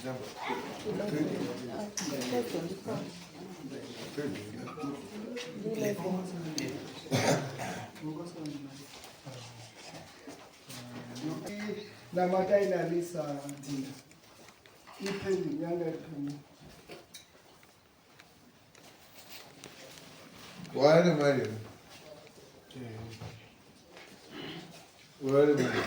December. Namatai naLisa Dhinda. Ipending, yanga iri pending. Wari mari. Wari mari.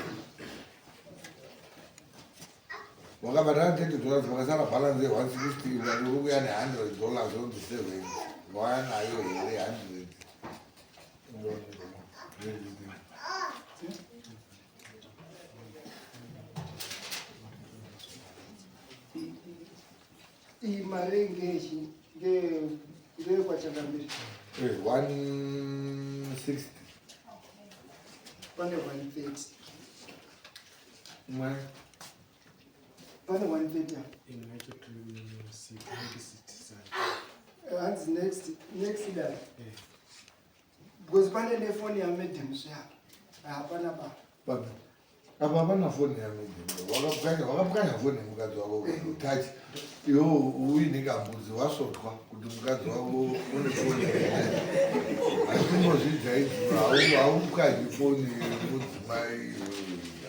Wakabhadhara $30 vakasara balance ye 160 ukati uri kuya ne $100 on the 7 waya nayo here 100. Iyi mari ngeyechi ngeyekwachakambiri. 160. Pane 130. Mwe. Pane 130 apa. Hanzi next next dare. Because pane nefoni yamadam zve apa. Hapana baba. Baba. Apa hapana foni yamadam. Wakapwanya wakapwanya foni yemukadzi wako touch. Iwe uine kambudzi wasvotwa kuti mukadzi wako une foni. Hatimbozvidzaidzi haupwanyi foni yemudzimai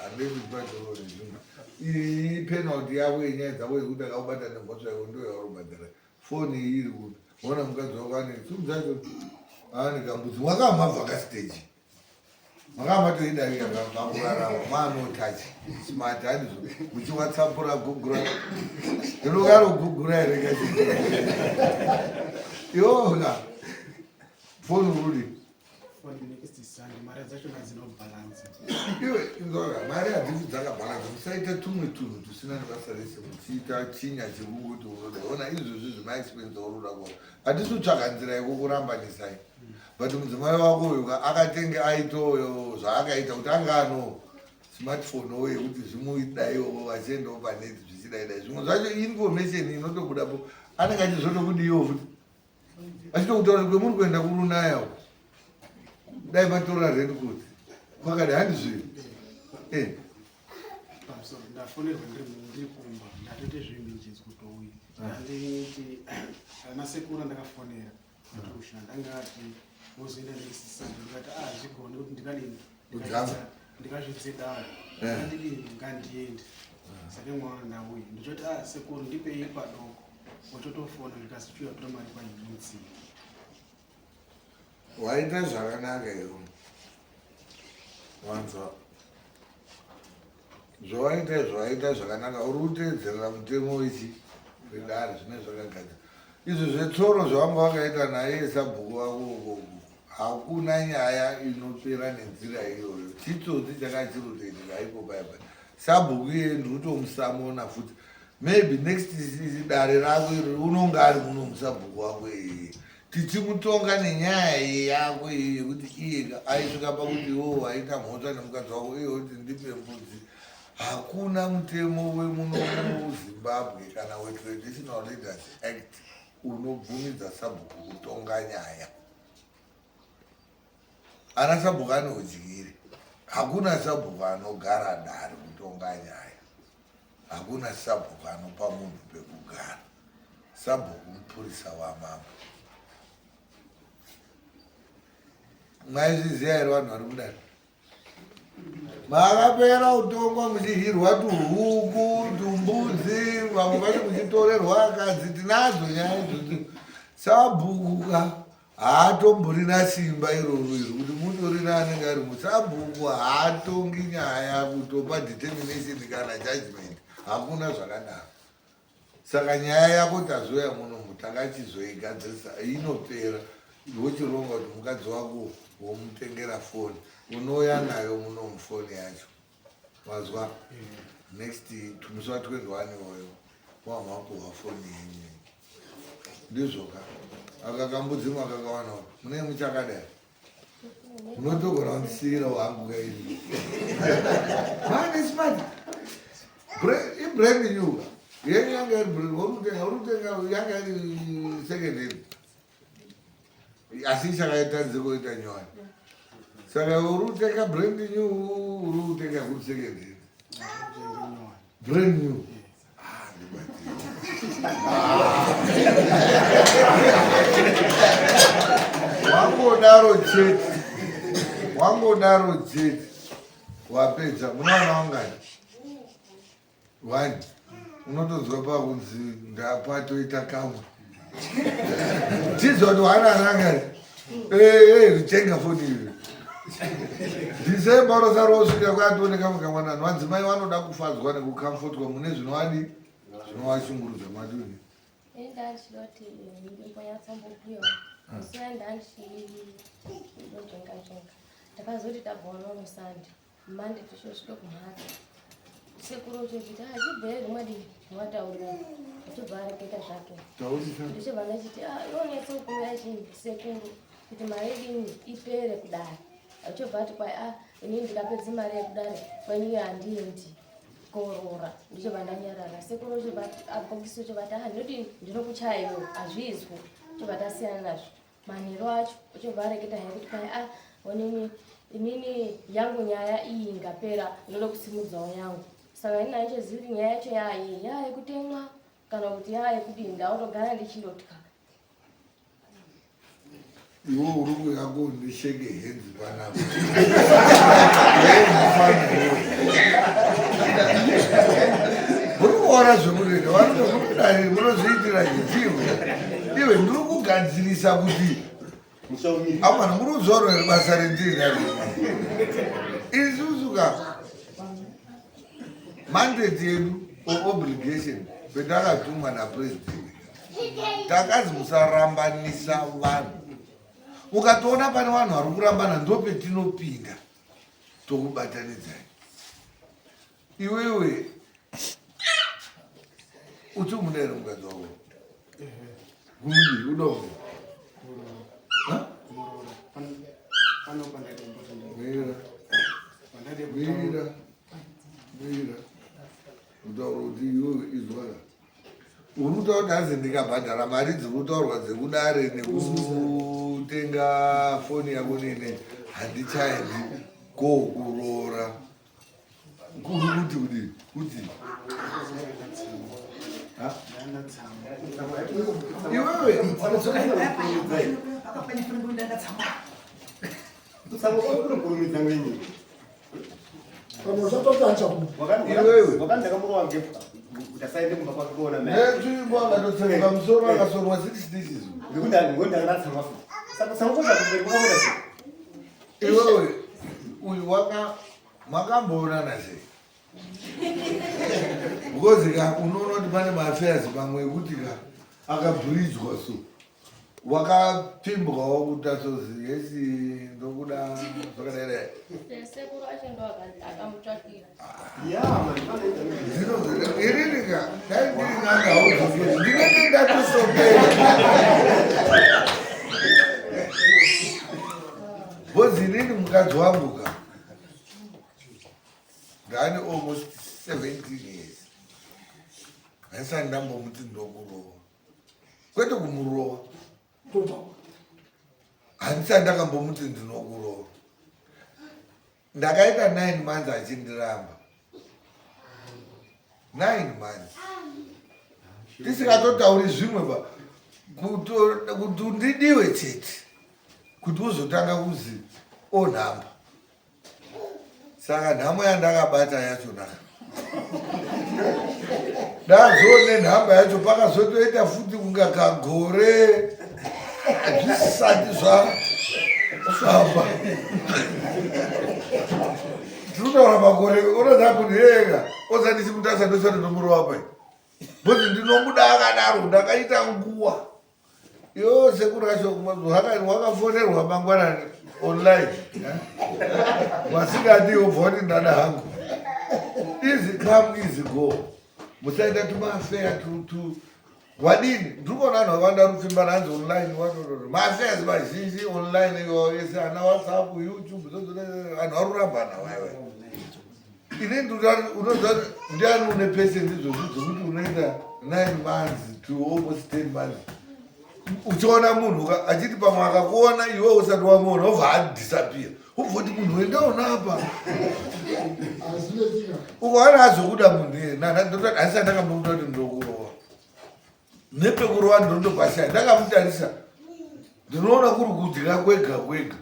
handei pacho nezvimwe. Iyi penalty yavo yenyaya dzavo yekuti akakubata nemhosva yako ndiyo yauri kubhadhara. Foni iyi iri kupi? Ona mukadzi wako ane simudzacho ane kambudzi mwakamabva kastage. Makamatoidarika makurarama maanotouch smart handizvo muchiwatsapura gugura ndinokarogugura here kachi iwoona foni urudi iwe inzwaka mari hadzisi dzakabhalansa musaita tumwe tunhu tusina nebasa rese muchiita chinya chekungoti unoda ona izvozvi zvemaexpense auroda kuona hatisi kutsvaga nzira yekukurambanisai but mudzimai wako uyu ka akatenge aitoyo zvaakaita kuti anga ano smartphone wo yekuti zvimudaiwo vachiendawo panet zvichidaidai zvimwe zvacho information inotobudapo anenge achizotokudiiwo futi achitokutaura kuti kwemuri kuenda kurunaya uko dai matora raincoat kwakadi handizviri eh. Pamusoro ndafonerwa ndiri kumba ndatoite zvemijezi kutouya anditi ana sekuru andakafonera ndatokushanda anga ati wozoenda next Sunday ndikati ah zvigone kuti ndikadini ndikazvidze dare eh. andidini ngandiende saka mwana ndauya ndichoti ah sekuru ndipei padoko Wototofona zvikazi chiuya tora mari kwainzi. Waita zvakanaka iwe. Wanzwa. Zvawaita zvawaita zvakanaka uri kuteedzerera mutemo wechi wedare zvine zvakagadzira. Izvo zvetsoro zvawanga wakaita naye sabhuku wako uko hakuna nyaya inopera nenzira iyoyo. Chitsotsi chakachirotoitika ipo paya paya. Sabhuku iye ndikutomusamona futi. Maybe next dare rako iro unonga ari muno musabhuku wako iyeye tichimutonga nenyaya yako iye yekuti iye aisvika pakuti iwo waita mhosva nemukadzi wako iye kuti ndipe mbudzi hakuna mutemo wemuno muzimbabwe kana wetraditional leaders act unobvumidza sabhuku kutonga nyaya ana sabhuku ane udyire hakuna sabhuku anogara dare kutonga nyaya Hakuna sabhuku anopa munhu pekugara. Sabhuku mupurisa wamambo. Maizviziva here vanhu vari kudare? Makapera kutongwa muchihirwa tuhuku, tumbudzi, vamwe vacho muchitorerwa akadzi. Tinadzo nyaya idzodzo. Sabhuku ka haatomborina simba iroro iri kuti mutorina anenge ari musabhuku haatongi nyaya kutopa determination kana judgment hakuna zvakadaro saka nyaya yako tazoya munomu takachizoigadzirisa inopera wochironga kuti mukadzi wako womutengera foni unouya nayo munomu foni yacho wazwa next musi wa 21 iwoyo wamapuhwa foni yenyu ndizvoka aka kambudzi makakawana mune muchakadai unotogona kundisiira wangu kaini mane smart ibrand new yenyu yanga iri brand urutenga urutenga yanga iri second hand asi chakaita kuita nyowani saka uri kutenga brand new uri kutenga good second hand brand new ah, ndibatire. Wangodaro chete, wangodaro chete, wapedza. Muna vana wangani? One. Unotonzwa pakunzi ndapatoita kamwe. Tizwa kuti wana anangani? Eh, eh, tenga foni iyo. December unosara wosvika kwatone kamwe kamwana. Madzimai vanoda kufadzwa nekucomfortwa mune zvinovadi zvinovashungurudza madini. Ndandinoti ndimbonyatsombobuyawo. Musi ndandinonzvenga nzvenga. Ndakazoti tabvawo nomusande. Mande tichosvika kumhatso sekuru uchiti ah chibvere zvimwadii zvimwataurira achibva areketa zvake ndichibva ndachiti ah inonetsa kukumbira chinhu sekuru kuti mari yedini ipere kudare achibva ati kwai ah inini ndikapedza mari yekudare kwenyu handiendi koroora ndichibva ndanyarara sekuru uchibva abhokisi uchibva ati ah ndinodini ndinokuchaya iwe hazviizwo chobva tasiyana nazvo Manheru acho uchibva areketa hake kuti kwai ah onini inini yangu nyaya iyi ingapera ndinoda kusimudzawo yangu saka ini handichazivi kuti nyaya yacho yaayei yaa yekutemwa kana kuti yaa yekudii ndautogara ndichindotya. Iwe uri kuuya kundisheke hands panapa. Muri kuona zvekunoita vanotokudai munozviitira chidzivo. Iwe ndiri kugadzirisa kuti amana muri kudzorwa here basa rendiri isusu ka mandate yedu or obligation petakatumwa napresident takazi musarambanisa vanhu ukatoona pane vanhu vari kurambana ndopetinopinda tokubatanidzai Iwewe uchimuda here mukadzi wako? Kumudii uda kumudii? Mira. Mira. Mira. Kutaura kuti iwewe izwara. Uri kutaura kuti hanzi ndikabhadhara mari dziri kutaurwa dzekudare nekutenga foni yako nene handichaendi kokuroora. Kuri kuti kuti kuti iwewe netsvimbo akatotsenga musoro akasorwa six stitches iwewe uyu waka Makamboonana sei? Because ka unoona kuti pane maaffairs mamwe ekuti ka akabhuridzwa so wakapfimbwawo kuti asozi yesi ndokuda zvakadai Sekuru acho ndo akamutsvakira. Inini ka dai ndiri n'anga haudzokeri ndinenge ndatosopera because inini mukadzi wangu ka ndane almost 17 years handisati ndambomuti ndokurova kwete kumurova handisati ndakambomuti ndinokurova ndakaita 9 months achindiramba 9 months tisingatotauri zvimwe ba kuti undidiwe chete kuti uzotanga kuzi onhamba saka nhamo yandakabata yacho na ndazoone nhamba yacho pakazotoita futi kunga kagore zvisati zvafamba tinotaura makore unoza kunheka ozati chimutasa ndosati ndomurova pai bcause ndinomuda akadaro ndakaita nguwa Yo sekuru racho wakafonerwa mangwanani online eh? Wasikadi wobva wati ndada hangu. Easy come easy go. Musaita tumafeya tu wadini ndiri kuona vanhu vakawanda vari kupfimbana hanzi online maaffairs mazhinji online iwawo ese ana whatsapp youtube vanhu vari kurambana waiwe Ini unoziva ndiani une patient izvozvi dzekuti unoita 9 months to almost 10 months uchiona munhu achiti pamwe akakuona iwe usati wamuona obva adisappear ubva kuti munhu wendaona apa ukaona azokuda munhu iye handisati ndakambokuda kuti ndokurowa. Nepekurova ndondo pashaya ndakamutarisa ndinoona kuri kudya kwega kwega.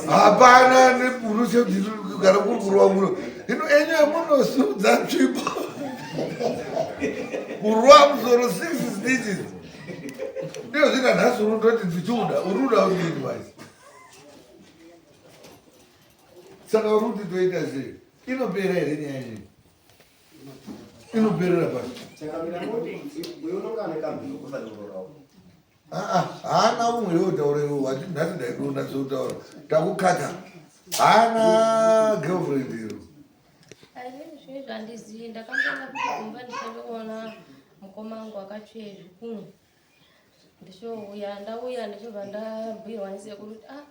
Hapana nebuno chekugara kuri kurova muno. Hino enyu munosudza tsvimbo. Kurova musoro 6 stitches. Ndiyo zvina nhasi uri kutoti ndichiuda, uri kuda kudini manje? Saka uri kuti toita sei? Inopera here nyaya iyi? Inoperera pasi. Haana umwe iwe utaura iwe wati nhasi ndaidonda soutaura takukata. Haana girlfriend iro. Zvinhu zvandizivi ndakamboenda kuti kumba ndichade kuona mukoma wangu akatsviye zvikunwe ndichouya ndauya ndichobva ndabhuirwa nesekuru kuti ah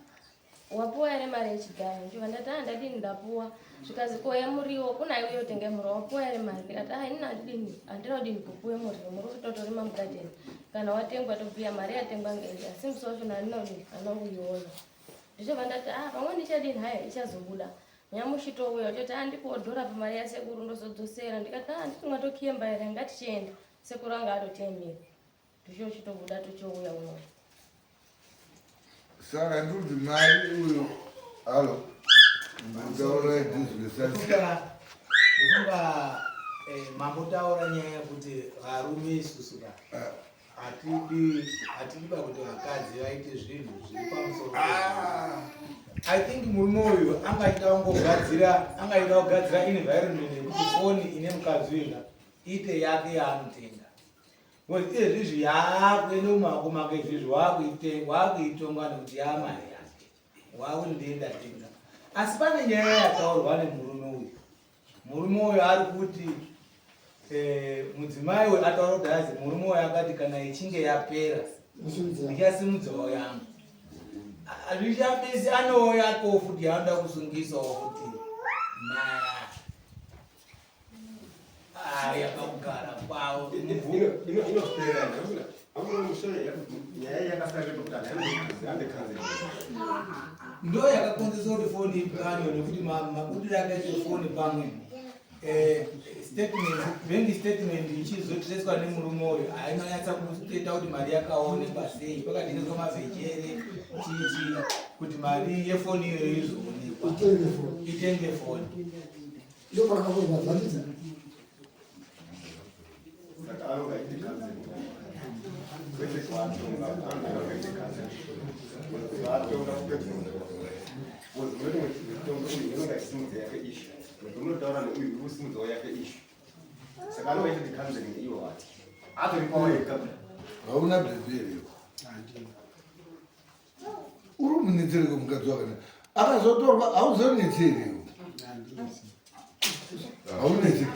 wapuwa here mari yechigayo ndichobva ndati ah ndadini ndapuwa zvikazi ko yemuriwo kuna iwe yotenga muriwo wapuwa here mari ndikati ah inini handidini handina kudini kupuwe muriwo muriwo totorima mugadheni kana watengwa tobhuya mari yatengwa ngei asi musi wachona handina kudini handina kuiona ndichobva ndati ah pamwe ndichadini haya ichazobuda nyamushi touya uchoti ah ndipowo dhora pamari yasekuru ndozodzosera ndikati ah nditi mwatokiyemba here ngatichienda sekuru anga atotiemera tichochitobuda tochouya uno Saka ndikuti mai uyo halo ndikutaura ndizwisasa ndofunga mambotaura nyaya yekuti varume isusu ka hatidi hatidi ba kuti vakadzi vaite zvinhu zviri pamusoro. I think murume uyu angachida kungogadzira, angachida kugadzira environment yekuti foni ine mukadzi uyu iite yake yaanotenga. Because izvizvi yaakuenda mumaoko make izvizvi waakuitonga nekuti yaamari yake waakuti ndiye ndatenga. Asi pane nyaya yataurwa nemurume uyu. Murume uyu ari kuti mudzimai uyu ataura kuti hazi murume uyu akati kana ichinge yapera ndichasimudzawo yangu. Hazvishamisi anewo yakewo futi yaanoda kusungisawo futi aya pakugara kwavo. Ndo yakakonzesa kuti foni ipwanywe nekuti mabudiro akaita foni pamwe statement, bank statement ichizotireswa nemurume uyu ainonyatsa kutoita kuti mari yakaonekwa sei, pakatengeswa mavhejere chichi kuti mari yefoni iyoyo izoonekwa itenge foni. Hauna bhebhi here? Uri munetsereko mukadzi wakanaka akazotorwa hauzonetsi here? Haunetsi.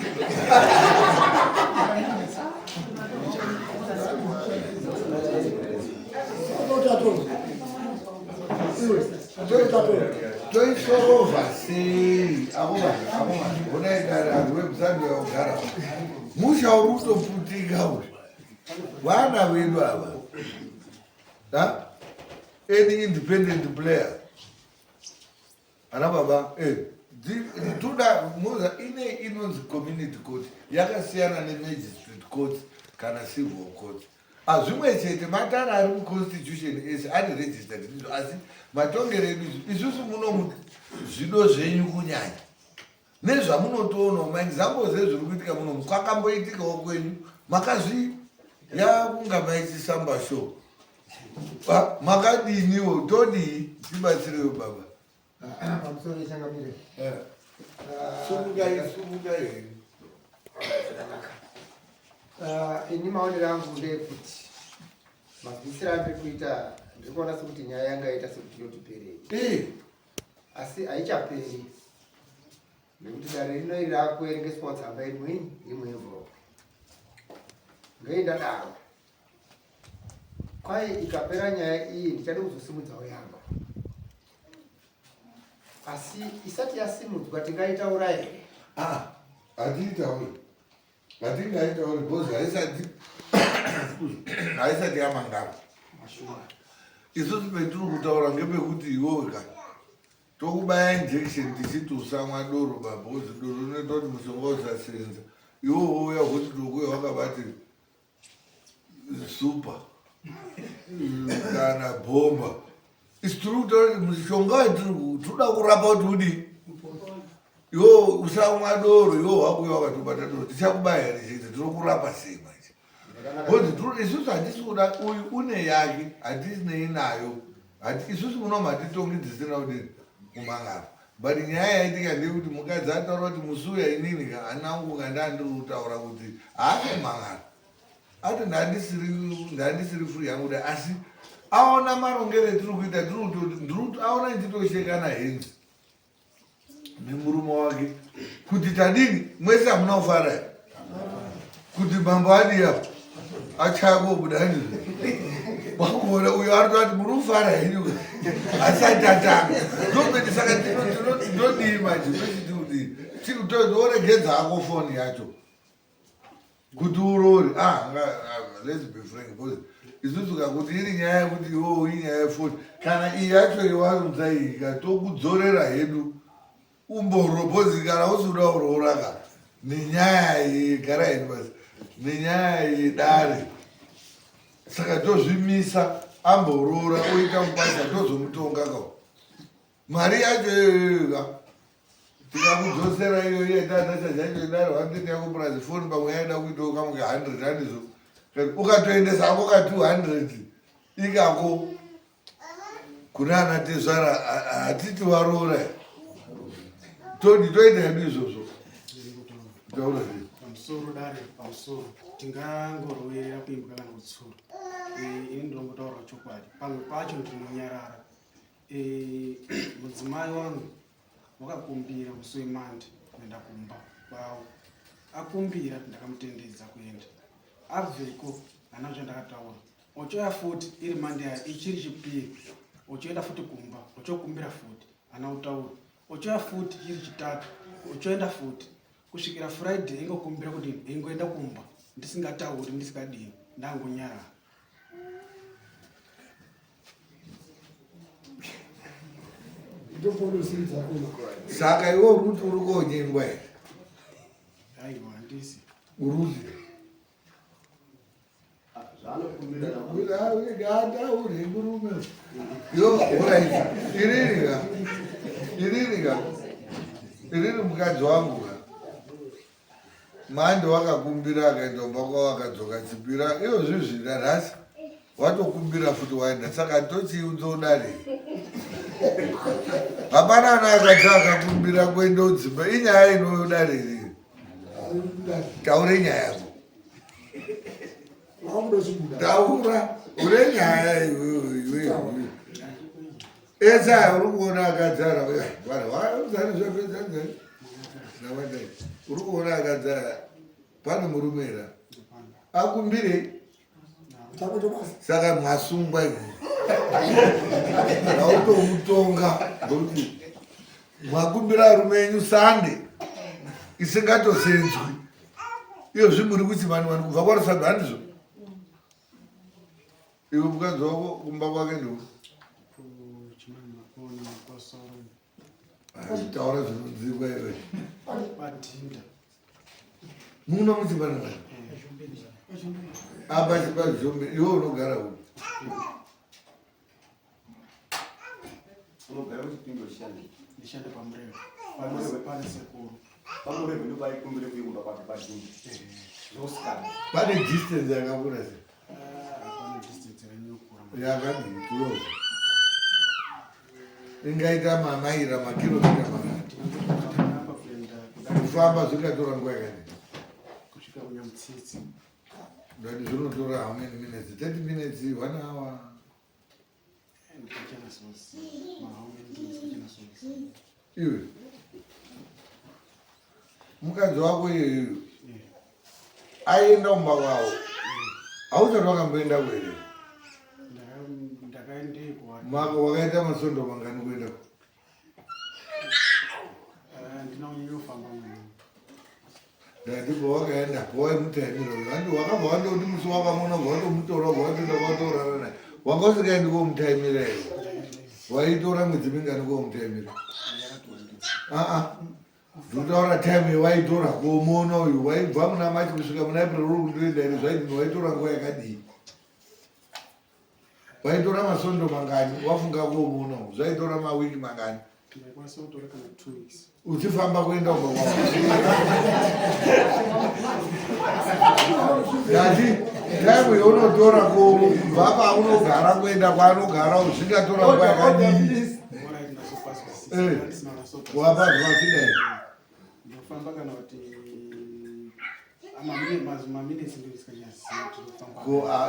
Toisorova sei akomana akomana honai dare anhu webusando yaugara musha uri kutoputika uyu vana vedu ava. Any independent player ana baba toda moza ine inonzi community court yakasiyana nemagistrate court kana civil court. Azvimwe chete matare ari muconstitution ese ari registered ndizvo, asi matongero edu isusu muno zvido zvenyu kunyanya nezvamunotoonawo maexamples ezviri kuitika muno kwakamboitikawo kwenyu makazvi yakunga maichisamba show makadiniwo todii tibatsirewo baba. Pamusoro ichangamire. Sumukai sumukai henyu. Ini maonero angu ndeyekuti mabvisiro andiri kuita ndiri kuona sekuti nyaya yanga yaita sekuti yotiperei, asi haichaperi nekuti dare rino iri rakuerengeswa tsamba imwe imwe envelope. Ngei ndadaro kwai ikapera nyaya iyi ndichade kuzosimudzawo yangu, asi isati yasimudzwa tingaitaura here? Hatiitauri, hatingaitauri because haisati yamangara. Isusu petiri kutaura ngepekuti iwewe ka tokubaya injection tichiti usamwa doro baba, uzi doro rinoita kuti mushonga usasenza, iwe wouya kuti tokuya wakabati. super kana bhomba isu tiri kutaura kuti mushonga wetiri tinoda kurapa kuti udii iwo usamwa doro iwo wakuya wakatobata doro tichakubaya here chete tinokurapa sei manje bcause isusu hatisi kuda uyu une yake hatisinei nayo isusu munomu hatitongi dzisina kudini kumangara but nyaya yaitika ndeyekuti mukadzi ataura kuti musi uya inini ka anangu ka ndandiri kutaura kuti haasi kumangara ati ndandisiri free yangu dai asi aona marongero etiri kuita ndiri aona ndichitoshekana henzi nemurume wake kuti tadini mwese hamuna kufara here kuti mambo adii apo achaya kobuda handizvo wakuona uyo arikati muri kufara henyu asati atanga ndomene saka tinodii manje tochitiudii tioregedza hako foni yacho kuti uroore ah, ah, let's be frank because isusu kakuti iri nyaya yekuti iwowo inyaya yefoni kana iyi yacho iwarudza iyi ka tokudzorera hedu umboro bcause kana usikuda kuroora ka nenyaya yegara hedu basi nenyaya yedare saka tozvimisa amboroora oita mubasa tozomutonga ka mari yacho iyoyoka tikakudzosera iyo iye tatachachacho dare wanditi yako purazi foni pamwe yaida kuitawo kamwe ka 100 handizvo ukatoendesa ako ka 200 ikako kuna ana tezvara hatiti waroora todi toita hedu izvozvo taura sei pamusoro dare pamusoro tingangoroverera kuimbwa kana kutsura eh, ini ndinongotaura chokwadi pamwe pacho ndinonyarara Eh, mudzimai wangu wakakumbira musi wemande kuenda kumba kwavo akumbira ndakamutendedza kuenda abveko hana zvandakataura ochoya futi iri mande yayo ichiri chipiri ochoenda futi kumba ochokumbira futi hana kutaura ochoya futi chiri chitatu ochoenda futi kusvikira friday ingokumbira kuti ingoenda kumba ndisingatauri ndisingadini ndangonyarara Saka iwe uri kuti uri konyengwa here? Aiwa, handisi. Uri kuti? Murume. Yo, alright. Iriri ka. Iriri ka. Iriri mukadzi wangu ka. Mandi wakakumbira akaenda kumba kwavo akadzoka chipira iyo zvizvi nanhasi watokumbira futi waenda saka tochiunza udare hapana ana akadzi akakumbira kuenda udzimba inyaya inoudare iri taure nyaya yako taura une nyaya iwewe ese aya uri kuona akadzara vanhu vauzanizvapedzanzai uri kuona akadzara pane murume here akumbirei saka mwasungwa iwe automutonga ngokuti mwakumbira arume enyu sande isingatosenzwi iyo zvimuri kuti vanhu vanhu kubva kwarusago handizvo iwe mukadzi wako kumba kwake ndo taura zvinonzikwa iwe muno muchibana apa chipazhombe iwe unogara upi Unogara kuchipinge uchishanda? Ndishanda paMurevo. Pane sekuru. PaMurevo ndipo paikumbire kuye kumba kwake padini. Zvosikana. Pane distance yakakura sei? Ah, pane distance yakanyokura. Yakadii kuro? Ingaita mamaira makilomita mangani? Kufamba zvikatora nguva yakadii? Kusvika kunyamutsitsi. Ndati zvinotora how many minutes? 30 minutes, 1 hour. Iwe mukadzi wako iyeyu aienda kumba kwavo hausati wakamboenda kuhere mako wakaita masondo mangani kuenda Ndati pawakaenda pawaimutaimira uyo handi wakabva wandoti musi wakamona ubva watomutora ubva watoenda kwatorara naye wanga usikaendi komutaimira here waitora mwedzi mingani komutaimira aa ndikutaura time yawaitora komona uyu waibva muna machi kusvika muna april uri kundoenda here zvaidini waitora nguva yakadii. Waitora masondo mangani wafunga kuomuona zvaitora mawiki mangani? Ndaikwanisa kutora kana 2 weeks. Uchifamba kuenda kumba kwako. Ndati time yaunotora kubva paunogara kuenda kwaanogara zvingatora nguva yakadii? Eh, wapazwa chidai. Ndofamba kana kuti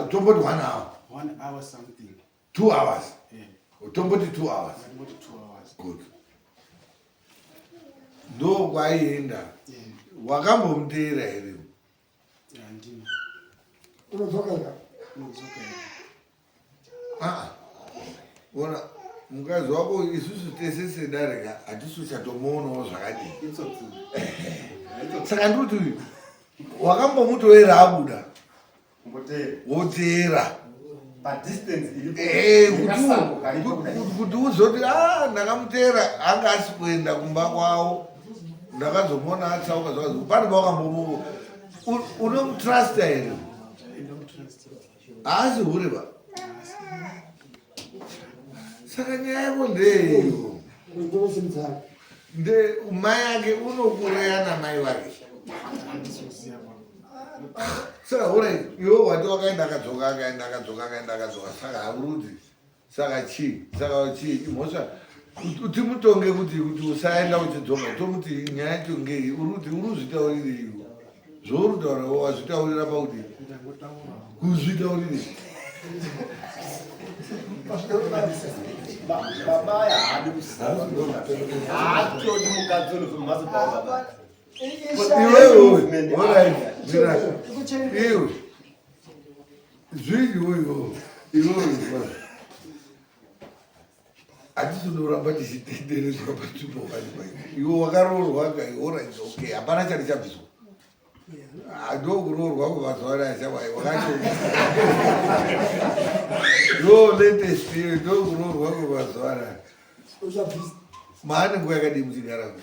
tomboti one hour. One hour something. 2 hours. Tomboti 2 hours. Good. Ndo kwaienda. Wakambomuteera here? Handina. Unodzoka ega. Unodzoka ega. Ah. Ona mukadzi wako isusu tese sedare ka hatisi chatomuonawo zvakadii. Saka ndikuti wakambomutoera abuda. Woteera. Eh, kuti uzoti ah, ndakamuteera anga asi kuenda kumba kwavo ndakazomuona atsauka zvakazo pane pawakambomu unomutrusta here? Haasi hure ba. Saka nyaya yako ndeyeyo. Nde mai ake unokureya namai vake. Saka hure iwe wati wakaenda akadzoka akaenda akadzoka akaenda akadzoka saka haurudzi. Saka chii? Saka chii? Imhosva kuti mutonge kuti kuti usaenda uchidzoka tomuti nyaya yacho ngei uri kuti uri kuzvitaurirei zvauri kutaura wazvitaurira pakuti kuzvitaurirei baba aya haadi haatodi mukadzi unobva mumhatso pavo baba iwewe iwe Zvinyi iwewe iwewe hatisi unoramba tichitenderedzwa panzvimbo pari pai iwe wakaroorwa ka orit okay hapana chati chabviswa ndokuroorwa kwemazuva anaya chawai wakato ndo latest iyo ndokuroorwa kwemazuva anaya maane nguva yakadii muchigara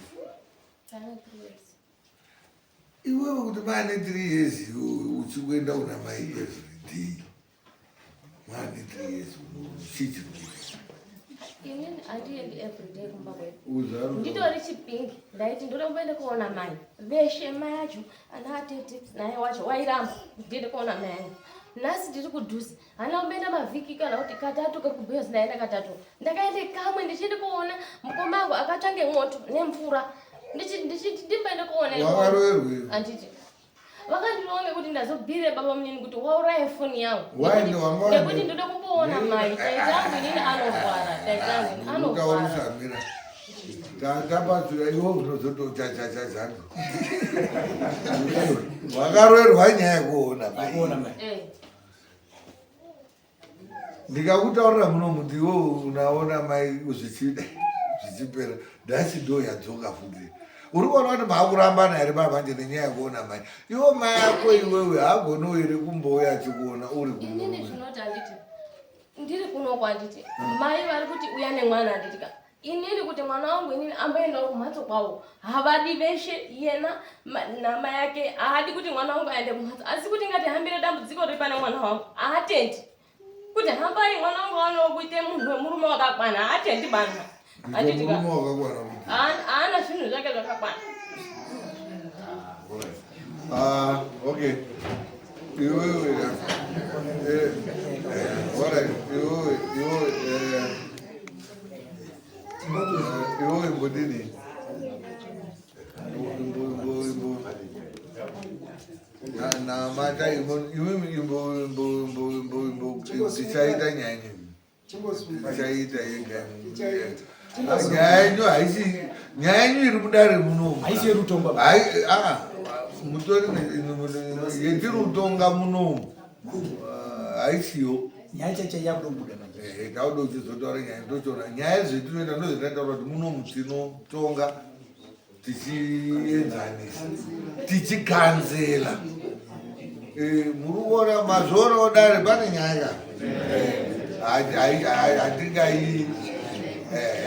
Iwewe kuti maane 3 years uchikuenda una mai every day. Maane 3 years chii chiri kuitika? Inini handiendi every day kumba kwedu. Nditori chipingi ndaiti ndoda kumboenda kuona mai. Veshe mai acho ana atete naye wacho wairamba ndiende kuona mai angu. Nhasi ndiri kudhuze hana kumboenda mavhiki kana kuti katatu kari kubhuya zinaenda katatu. Ndakaende kamwe ndichiende kuona mukoma wangu akatsva ngemwoto nemvura. Ndichiti ndimboende kuona Wakaroerwei? Handiti. Vakandironga kuti ndazobhire baba munini kuti wauraye foni yangu. Waende wanga waende. Nekuti ndoda kumboona mai. Taita angu inini anorwara. Taita angu inini anorwara. Utaurisa mira. Tabatsira iwe unozotochachacha Wakaroerwa nyaya yekuona mai. Kuona mai. Eh. Ndikakutaurira muno muti iwe unaona mai zvichida zvichipera nhasi ndo yadzoka futi. Uri kuona kuti maakurambana here manje nenyaya yekuona mai. Iwe mai ako iwewe haagoniwo here kumbouya achikuona uri Inini kumurume. zvinoti handiti ndiri kunoko handiti mai vari kuti uya nemwana handiti ka inini kuti mwana wangu inini amboendawo kumhatso kwavo havadi veshe yena namai ake haadi kuti mwana wangu aende kumhatso asi kuti ngatihambire dambudziko riri pane mwana wangu haatendi kuti hambai mwana wangu aonewo kuite munhu wemurume wakakwana haatendi bana Kuita murume wakakwana kuti. Haana zvinhu zvake zvakakwana. Ah, okay. Iwewe eh, alright, iwewe, iwewe, eh, iwewe imbodini? Imbo, imbo, imbo. Namata imbo, iwewe imbo, imbo, imbo, imbo, imbo, tichaita nyaya nini? Tichaita yega. Nyaya yenyu haisi nyaya yenyu iri mudare muno. Haisi yerutongo. Hai ah mutori yetiri kutonga muno. Haisiyo. Nyaya chacho yakudobuda manje. Eh, tauda uchizotaura nyaya ndochiona nyaya zvetinoita ndozvetataura kuti muno tinotonga tichienzanisa tichikanzela eh, muri kuona mazvoonawo dare pane nyaya hatingai eh,